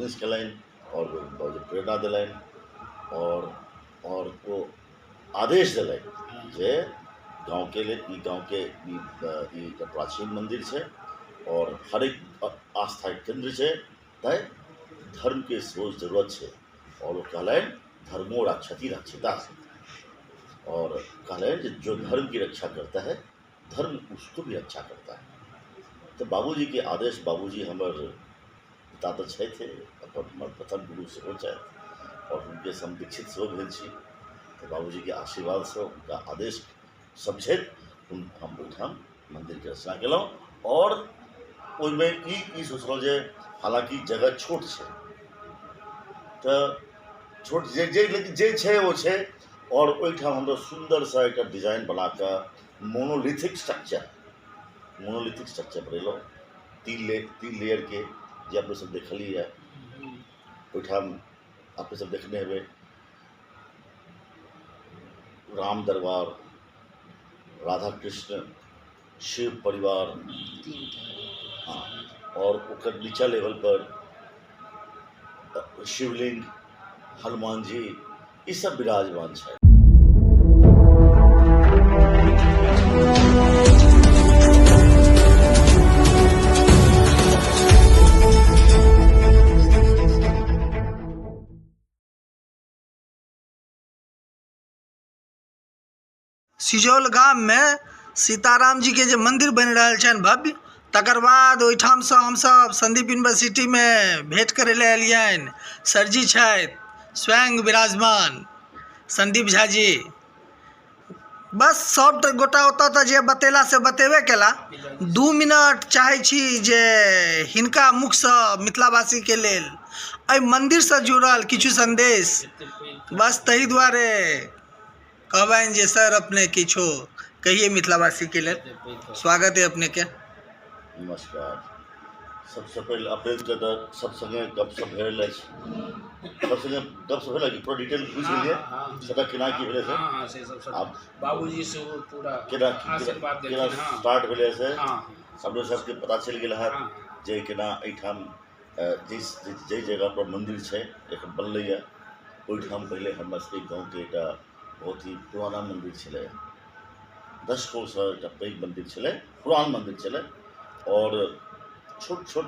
Convince केलनि आओर बाबूजी प्रेरणा देलनि आओर ओ आदेश देलनि जे गाँवके लेल ई गाँवके ई ई एकटा प्राचीन मन्दिर छै आओर हरेक आस्थाके केन्द्र छै, तैँ धर्मके सेहो जरूरत छै। आओर ओ कहलनि धर्मो रक्षति रक्षिता, आओर कहलनि जे जो धर्म की रक्षा करता है धर्म उसको भी रक्षा करता है। तऽ बाबूजीके आदेश, बाबूजी हमर पिता तऽ छथि, अपन हमर प्रथम गुरु सेहो छथि आओर हुनके हम दीक्षित सेहो भेल छी। तऽ बाबूजीके आशीर्वादसँ हुनका आदेश समझैत हम ओहिठाम मन्दिरके रचना केलहुँ। आओर ओहिमे ई सोचलहुँ जे हालाँकि जगह छोट छै तऽ छोट जे जे लेकिन जे छै ओ छै। आओर ओहिठाम हमरा सुन्दरसँ एकटा डिजाइन बना कऽ मोनोलिथिक स्ट्रक्चर बनेलहुँ, तीन लेयरके, जे अपने सब देखलियै ओहिठाम अपने सब देखने हेबै। राम दरबार, राधा कृष्ण, शिव परिवार, हाँ, और ओकर नीचा लेवल पर शिवलिंग, हनुमान जी, ई सब विराजमान छै। सिजौल गाममे सीताराम जीके जे मन्दिर बनि रहल छनि भव्य, तकर बाद ओहिठामसँ हमसभ सन्दीप यूनिवर्सिटीमे भेँट करै लए एलियनि। सरजी छथि स्वयं विराजमान सन्दीप झा जी। बस सभ गोटा ओतऽ तऽ जे बतेला से बतेबे केला। 2 मिनट चाहै छी जे हिनका मुखसँ मिथिलावासीके लेल एहि मन्दिरसँ जुड़ल किछु सन्देश, बस ताहि दुआरे कहबनि जे सर अपने किछु कहिए मिथिलावासीके लेल। स्वागत है अपनेके। नमस्कार। सबसँ पहिले अपनेके तऽ सब सङ्गे गपशप भेल अछि, सब सङ्गे गपशप भेल अछि, पूरा डिटेल बुझि गेलियै सबटा केना की भेलै से। हँ, से सब सब आब बाबूजी सेहो पूरा केना आशीर्वाद केना देलखिन। हँ, स्टार्ट भेलै से हँ, अपने सबके पता चलि गेल हैत हँ जे केना एहिठाम जाहि जगह पर मन्दिर छै एखन बनलैए ओहिठाम पहिले हमरा सबके गाँवके एकटा बहुत ही पुराना मन्दिर छलै, दशकोसँ एकटा पैघ मन्दिर छलै, पुरान मन्दिर छलै आओर छोट छोट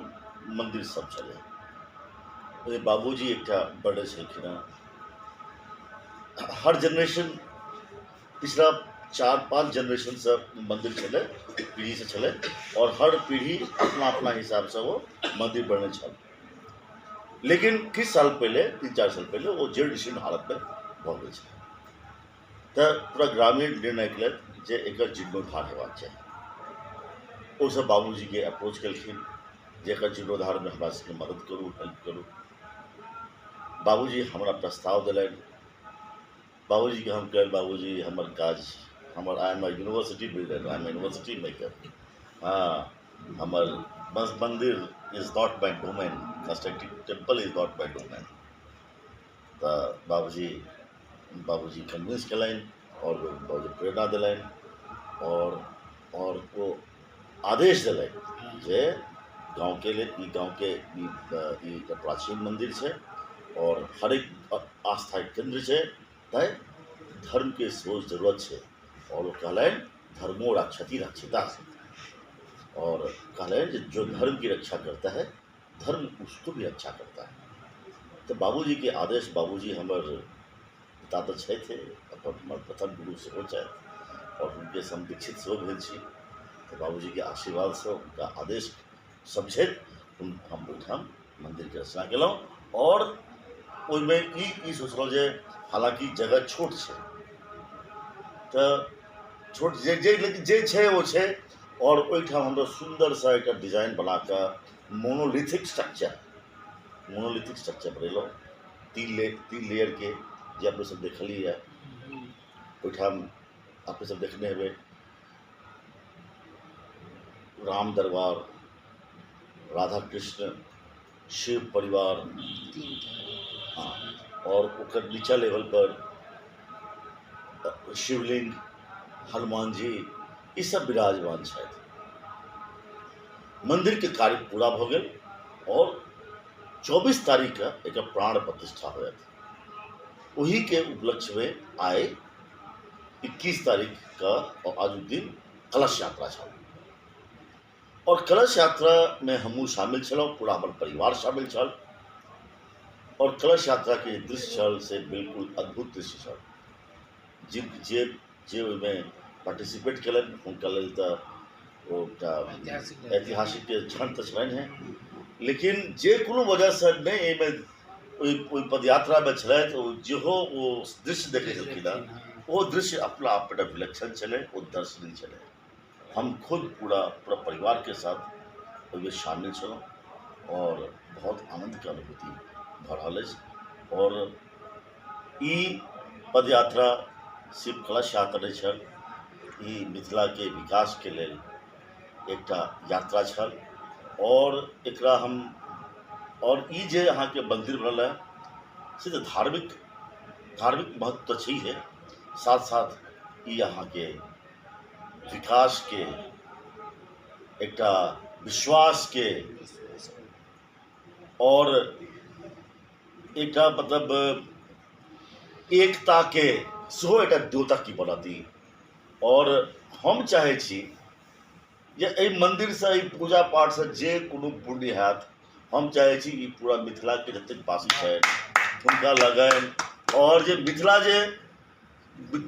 मन्दिर सब छलै। ओहि बाबूजी एकटा बड़े छलखिन हेँ। हर जेनरेशन पिछला 4-5 जेनरेशनसँ मन्दिर छलै, पीढ़ीसँ छलै आओर हर पीढ़ी अपना अपना हिसाबसँ ओ मन्दिर बनेने छल। लेकिन किछु साल पहिले, 3-4 साल पहिले ओ जीर्ण शीर्ण हालतमे भऽ गेल छलै। तऽ पूरा ग्रामीण निर्णय केलथि जे एकर जीर्णोद्धार हेबाक चाही। ओसभ बाबूजीके अप्रोच केलखिन जे एकर जीर्णोद्धारमे हमरा सबके मदद करू, हेल्प करू। बाबूजी हमरा प्रस्ताव देलनि। बाबूजीके हम कहलियनि बाबूजी हमर काज, हमर I am a university builder, I am university maker, हँ हमर बस मन्दिर is not my domain, constructing temple is not my domain. तऽ बाबूजी कन्विंस केलनि आओर बाबूजी प्रेरणा देलनि आओर ओ आदेश देलनि जे गाँवके लेल ई गाँवके ई ई एकटा प्राचीन मन्दिर छै आओर हरेक आस्थाके केन्द्र छै, तैँ धर्मके सेहो जरूरत छै। आओर ओ कहलनि धर्मो रक्षति रक्षिता, आओर कहलनि जे जो धर्म की रक्षा करता है धर्म उसको भी रक्षा करता है। तऽ बाबूजीके आदेश, बाबूजी हमर पिता तऽ छथि, अपन हमर प्रथम गुरु सेहो छथि आओर हुनके हम दीक्षित सेहो भेल छी। तऽ बाबूजीके आशीर्वादसँ हुनका आदेश समझैत हम ओहिठाम मन्दिरके रचना केलहुँ। आओर ओहिमे ई सोचलहुँ जे हालाँकि जगह छोट छै तऽ छोट जे जे लेकिन जे छै ओ छै। आओर ओहिठाम हमरा सुन्दरसँ एकटा डिजाइन बना कऽ मोनोलिथिक स्ट्रक्चर बनेलहुँ, तीन लेयरके, जे अपने सब देखलियै ओहिठाम अपने सब देखने हेबै। राम दरबार, राधा कृष्ण, शिव परिवार, हाँ, और ओकर नीचा लेवल पर शिवलिंग, हनुमान जी, ई सब विराजमान छथि। मन्दिरके कार्य पूरा भऽ गेल आओर 24 तारीखके एकर प्राण प्रतिष्ठा होयत। ओहिके उपलक्ष्यमे आइ 21 तारीखके आजुक दिन कलश यात्रा छल आओर कलश यात्रामे हमहूँ शामिल छलहुँ, पूरा हमर परिवार शामिल छल आओर कलश यात्राके जे दृश्य छल से बिल्कुल अद्भुत दृश्य छल। जे जे जे ओहिमे पार्टिसिपेट केलनि हुनका लेल तऽ ओ एकटा ऐतिहासिक क्षण तऽ छलनि हेँ, लेकिन जे कोनो वजहसँ नहि एहिमे ओहि ओहि पदयात्रामे छलथि ओ जेहो ओ दृश्य देखै छलखिन हेँ ओ दृश्य अपना आपमे एकटा विलक्षण छलै, ओ दर्शनीय छलै। हम खुद पूरा पूरा परिवारके साथ ओहिमे शामिल छलहुँ आओर बहुत आनन्दके अनुभूति भऽ रहल अछि। आओर ई पदयात्रा सिर्फ कलश यात्रा नहि छल, ई मिथिलाके विकासके लेल एकटा यात्रा छल। आओर एकरा हम आओर ई जे अहाँके मन्दिर बनल हँ से तऽ धार्मिक धार्मिक महत्व तऽ छैहे, साथ साथ ई अहाँके विकासके एकटा विश्वासके आओर एकटा मतलब एकताके सेहो एकटा द्योतक ई बनत ई। आओर हम चाहै छी जे एहि मन्दिरसँ एहि पूजा पाठसँ जे कोनो पुण्य हैत, हम चाहै छी ई पूरा मिथिलाके जतेक वासी छथि हुनका लगनि। आओर जे मिथिला जे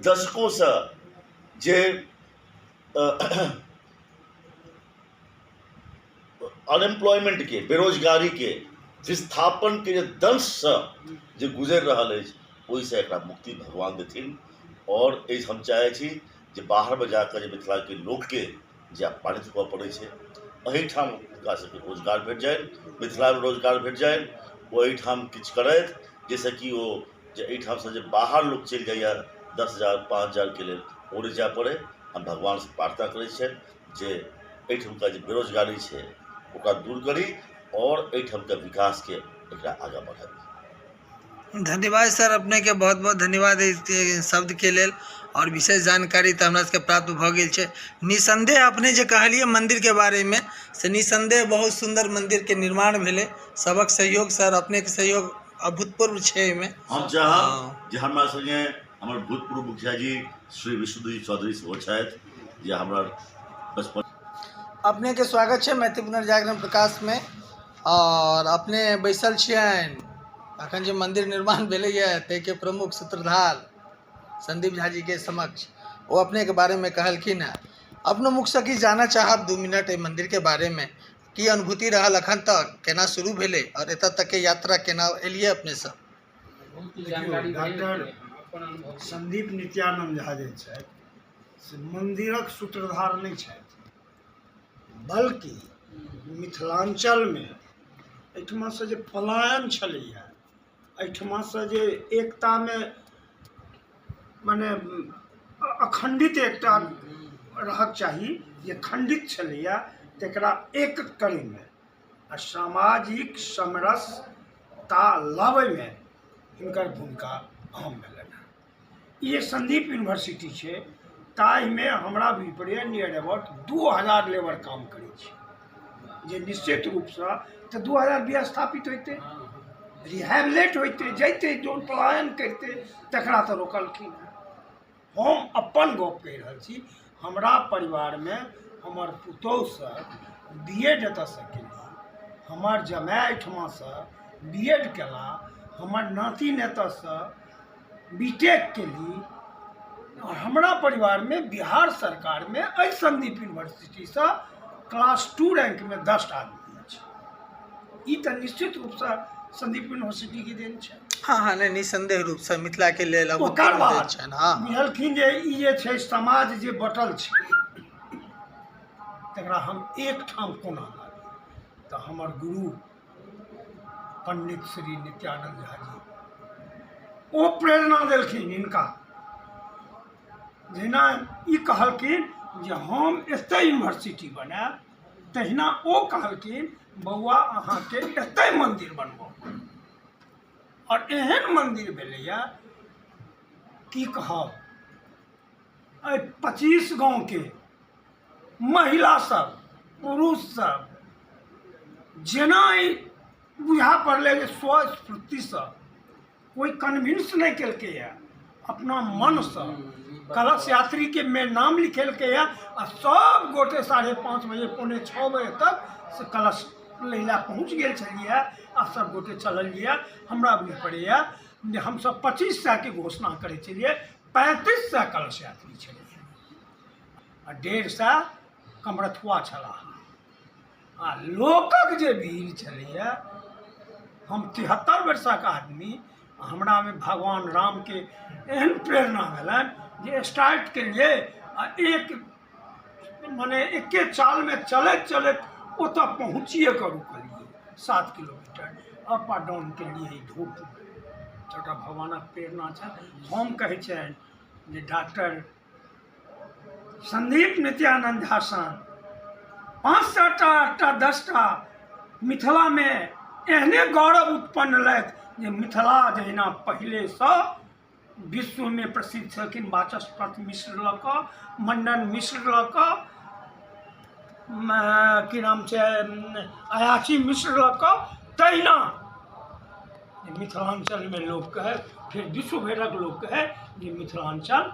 दशकोसँ जे अनएम्प्लॉयमेंटके बेरोजगारीके विस्थापनके जे दंशसँ जे गुजरि रहल अछि ओहिसँ एकरा मुक्ति भगवान देथिन। आओर एहि हम चाहै छी जे बाहरमे जाकऽ जे मिथिलाके लोकके जे अपमानित हुअ पड़ै छै एहिठाम हुनका सबके रोजगार भेट जानि, मिथिलामे रोजगार भेट जानि, ओ एहिठाम किछु करथि जाहिसँ कि ओ जे एहिठामसँ जे बाहर लोक चलि जाइए 10,000 5,000के लेल ओ नहि जाय पड़ै। हम भगवानसँ प्रार्थना करै छियनि जे एहिठुमका जे बेरोजगारी छै ओकरा दूर करी आओर एहिठामके विकासके एकरा आगाँ बढ़ाबी। धन्यवाद सर, अपनेके बहुत बहुत धन्यवाद एहि शब्दके लेल आओर विशेष जानकारी तऽ हमरा सबके प्राप्त भऽ गेल छै। निसन्देह अपने जे कहलियै मन्दिरके बारेमे से निसन्देह बहुत सुन्दर मन्दिरके निर्माण भेलै, सबक सहयोग सर अपनेके सहयोग अभूतपूर्व छै एहिमे। हम चाहब जे हमरा संगे हमर भूतपूर्व मुखिया जी श्री विष्णुजी चौधरी सेहो छथि जे हमरा बचपन। अपनेके स्वागत छै मैथिली पुनर्जागरण प्रकाशमे। आओर अपने बैसल छियनि अखन जे मन्दिर निर्माण भेलैए ताहिके प्रमुख सूत्रधार संदीप झा जीके समक्ष, ओ अपनेके बारेमे कहलखिन हेँ। अपनो मुखसँ किछु जानऽ चाहब 2 मिनट एहि मन्दिरके बारेमे, की अनुभूति रहल अखन तक, केना शुरू भेलै आओर एतऽ तकके यात्रा केना एलियै अपने सब? देखियौ, डॉक्टर संदीप नित्यानंद झा जे छथि से मन्दिरक सूत्रधार नहि छथि, बल्कि मिथिलाञ्चलमे एहिठमासँ जे पलायन छलैए, एहिठमासँ जे एकतामे मने अखण्डित एकता रहक चाही जे खण्डित छलैए तकरा एक करैमे आ सामाजिक समरसता लाबैमे हिनकर भूमिका अहम भेलनि हँ। ई जे संदीप यूनिवर्सिटी छै ताहिमे हमरा बुझि नियर अबाउट 2000 लेबर काम करै छै, जे निश्चित रूपसँ तऽ 2000 व्यवस्थापित होइतै, रिहैबलेट होइतै, जैतै, जो पलायन करितै तकरा तऽ रोकलखिन हँ। हम अपन गप कहि रहल छी, हमरा परिवारमे हमर पुतोहुसँ बी एड एतऽसँ केली, हमर जमाय एहिठमासँ बी एड केला, हमर नातिन एतऽसँ बी टेक केली। हमरा परिवारमे बिहार सरकारमे एहि संदीप यूनिवर्सिटीसँ क्लास 2 रैंकमे 10 टा आदमी अछि। ई तऽ निश्चित रूपसँ संदीप यूनिवर्सिटीके देन छै। हँ हँ, नहि निसन्देह रूपसँ मिथिलाके लेल ओकर अभूतपूर्व बाद देन छनि। हँ बुझलखिन जे ई जे छै समाज जे बटल छै तकरा हम एकठाम कोना लाबी, तऽ हमर गुरु पंडित श्री नित्यानंद झा जी ओ प्रेरणा देलखिन हिनका। जहिना ई कहलखिन जे हम एतय यूनिवर्सिटी बनायब, तहिना ओ कहलखिन बौआ अहाँके एतय मन्दिर बनबऽ पड़त। आओर एहन मन्दिर भेलैए की कहब, एहि 25 गाँवके महिला सब पुरुष सब जेना ई बुझा पड़लै जे स्वस्फूर्तिसँ कोइ कन्विन्स नहि केलकैए, अपना मनसँ कलश यात्रीके मे नाम लिखेलकैए आ सब गोटे 5:30 बजे 5:45 बजे तक से कलश लै लए पहुँच गेल छलियै आ सब गोटे चललियै। हमरा बुझि पड़ैए जे हमसब 2500 के घोषणा करै छलियै, 3500 कलश यात्री छलियै आ 150 कमरथुआ छलाह। आ लोकक जे भीड़ छलैए, हम 73 वर्षक आदमी, हमरामे भगवान रामके एहन प्रेरणा भेलनि जे स्टार्ट केलियै आ एक मने एके चालमे चलैत चलैत ओतऽ पहुँचिए कऽ रुकलियै। 7 किलोमीटर अप आ डाउन केलियै धूपमे। सबटा भगवानक प्रेरणा छनि। हम कहै छियनि जे डॉक्टर संदीप नित्यानंद झा सन 500 टा 8टा 10टा मिथिलामे एहने गौरव उत्पन्न लथि जे मिथिला जहिना पहिलेसँ विश्वमे प्रसिद्ध छलखिन, वाचस्पति मिश्र लऽ कऽ, मंडन मिश्र लऽ कऽ, की नाम छै, अयाची मिश्र लऽ कऽ, तहिना मिथिलाञ्चलमे लोक कहै, फेर विश्व भरिक लोक कहै जे मिथिलाञ्चल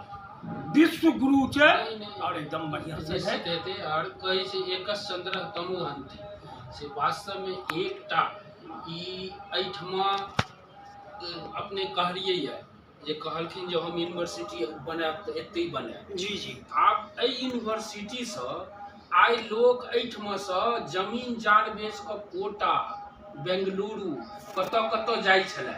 विश्व गुरु छै और एकदम बढ़िआँ से छै। हेतै। आओर कहै छै एकस चंद्र तमु हंती, से वास्तवमे एकटा ई एहिठमा अपने कहलियै यऽ जे कहलखिन जे हम यूनिवर्सिटी बनायब तऽ एतहि बनायब। जी जी। आब एहि यूनिवर्सिटीसँ आइ लोक एहिठमासँ जमीन जाल बेच कऽ कोटा, बेंगलुरु, कतऽ कतऽ जाइ छलै।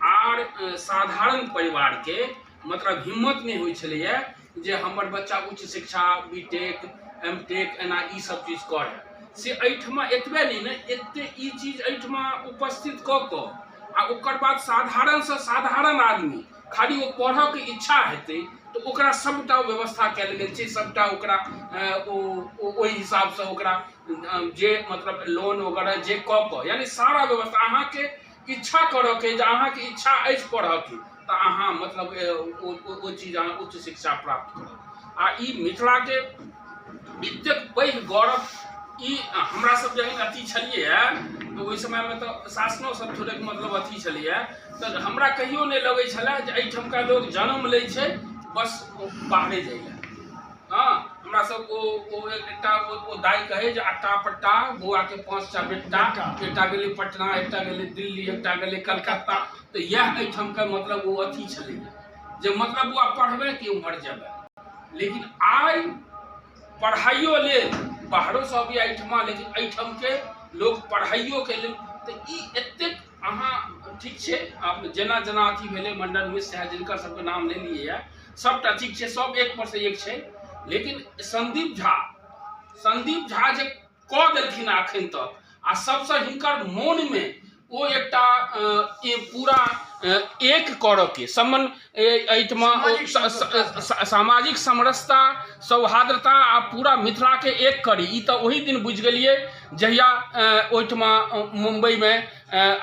आर साधारण परिवारके मतलब हिम्मत नहि होइ छलैए जे हमर बच्चा उच्च शिक्षा बी टेक, एम टेक एना ई सब चीज करय। से एहिठमा एतबे नहि ने, एते ई चीज एहिठमा उपस्थित कऽ कऽ आ ओकर बाद साधारणसँ साधारण आदमी खाली ओ पढ़ऽके इच्छा हेतै तऽ ओकरा सबटा व्यवस्था कयल गेल छै, सबटा ओकरा ओहि हिसाबसँ ओकरा जे मतलब लोन वगैरह जे कऽ कऽ यानी सारा व्यवस्था अहाँके इच्छा करऽके जे अहाँके इच्छा अछि पढ़ऽके तऽ अहाँ मतलब ओ चीज अहाँ उच्च शिक्षा प्राप्त करब। आ ई मिथिलाके एतेक पैघ गौरव, ई हमरा सब जहन अथी छलियै तऽ ओहि समयमे तऽ शासनो सब थोड़ेक मतलब अथी छलैए, तऽ हमरा कहियो नहि लगै छलै जे एहिठमका लोक जन्म लै छै बस बाहरे जाइ लए। हँ, हमरा सब ओ एकटा ओ दाइ कहै जे अट्टा पट्टा बौआके 5टा बेटा, एकटा गेलै पटना, एकटा गेलै दिल्ली, एकटा गेलै कलकत्ता। तऽ इएह एहिठमका मतलब ओ अथी छलैए जे मतलब बौआ पढ़बै कि उम्हर जेबै। लेकिन आइ पढ़ाइयो लेल बाहरोसँ अबैए एहिठमा, लेकिन एहिठामके लोक पढ़ाइयोके लेल तऽ ई एतेक अहाँ ठीक छै। आब जेना जेना अथी भेलै मंडन मिश्र है जिनकर सबके नाम लेलियै सबटा ठीक छै, सब एक पर से एक छै। लेकिन संदीप झा जे कऽ देलखिन अखन तक आ सबसँ हिनकर मोनमे ओ एकटा पूरा एक करऽके समन एहिठमा सामाजिक समरसता, सौहार्द्रता आ पूरा मिथिलाके एक करी, ई तऽ ओही दिन बुझि गेलियै जहिया ओहिठमा मुम्बईमे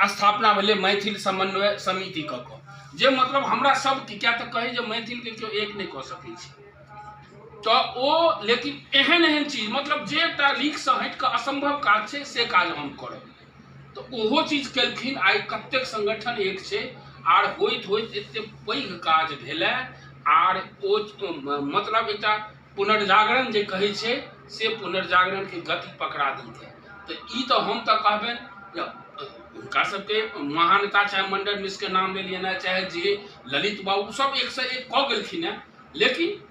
स्थापना भेलै मैथिल समन्वय समिति कऽ कऽ, जे मतलब हमरा सबके किया तऽ कहै जे मैथिलके केओ एक नहि कऽ सकै छै। तऽ ओ लेकिन एहन एहन चीज मतलब जे एकटा लीकसँ हटि कऽ असम्भव काज छै से काज हम करब, तऽ ओहो चीज केलखिन। आइ कतेक संगठन एक छै आर होइत होइत एतेक पैघ काज भेलै। आर ओ मतलब एकटा पुनर्जागरण जे कहै छै से पुनर्जागरणके गति पकड़ा देलकै। तऽ ई तऽ हम तऽ कहबनि जे हुनका सबके महानता, चाहे मंडन मिश्रके नाम लेलियनि हेँ, चाहे जे ललित बाबू, सब एकसँ एक कऽ गेलखिन हेँ। लेकिन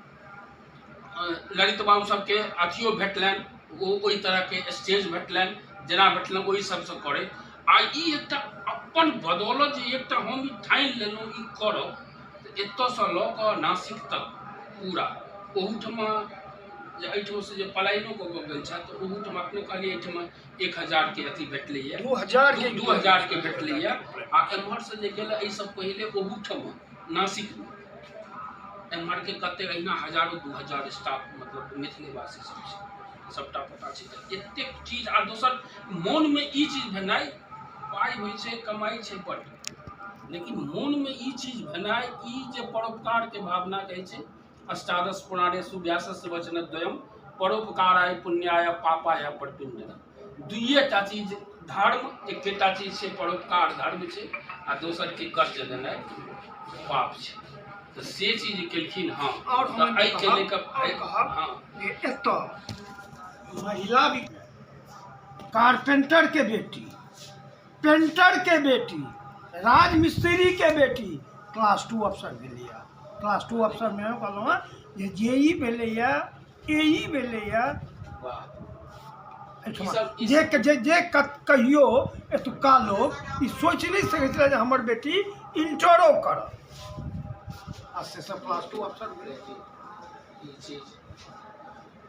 ललित बाबू सबके अथियो भेटलनि, ओ ओहि तरहके स्टेज भेटलनि जेना भेटलनि ओहि सबसँ करैत। आ ई एकटा अपन बदौलत जे एकटा हम ई ठानि लेलहुँ ई करब, तऽ एतऽसँ लऽ कऽ नासिक तक पूरा ओहूठमा जे एहिठामसँ जे पलायनो कऽ कऽ गेल छथि तऽ ओहूठमा अपने कहलियै एहिठमा 1000 के अथी भेटलैए, 2000 के भेटलैए। आ एम्हरसँ जे गेलै एहिसँ पहिले ओहूठमा नासिकमे एम्हरके कतेक अहिना हजारो 2000 स्टाफ मतलब मिथिलेवासी सब छै, सबटा पता छै। तऽ एतेक चीज आ दोसर मोनमे ई चीज भेनाइ, पाइ होइ छै कमाइ छै बड्ड, लेकिन मोनमे ई चीज भेनाइ, ई जे परोपकारके भावना कहै छै, अष्टादश पुराणेषु व्यासस्य वचनद्वयं परोपकाराय पुण्याय पापाय परपिण्डनम, दुइएटा चीज धर्म एकेटा चीज छै, परोपकार धर्म छै, आ दोसर के कष्ट देनाइ पाप छै। तऽ से चीज केलखिन। हँ, आओर तऽ हम एहिके लऽ कऽ आओर कहब हँ जे एतऽ महिला भी कारपेंटर के बेटी, पेंटर के बेटी, राजमिस्त्री के बेटी क्लास 2 अफसर भेलैए। क्लास 2 अफसरमे हम कहलहुँ हँ जे जे ई भेलैए, ए ई भेलैए। वाह। एहिठमा ई सब- ई जे जे जे कहियो एतुक्का लोक ई सोचि नहि सकै छलै जे हमर बेटी इंटरो करत, आ से सब क्लास 2 अफसर भेलै। ई चीज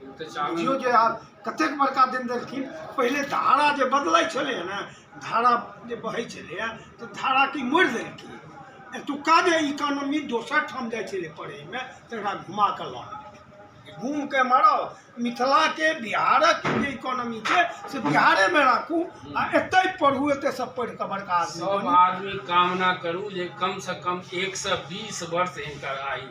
हम तऽ चाहबै बुझियौ जे आब कतेक बड़का दिन देलखिन। पहिले धारा जे बदलै छलै ने, धारा जे बहै छलैए, तऽ धाराके मोड़ि देलखिन। एतुक्का जे इकोनॉमी दोसर ठाम जाइ छलै पढ़ैमे, तकरा घुमा कऽ लऽ आनलखिन। घूम के मारो मिथिलाके, बिहारक जे इकोनॉमी छै से बिहारेमे राखू आ एतहि पढ़ू, एतहि सब पढ़ि कऽ बड़का आदमी सब बनू। आदमी कामना करू जे कम से कम 120 वर्ष हिनकर आयु।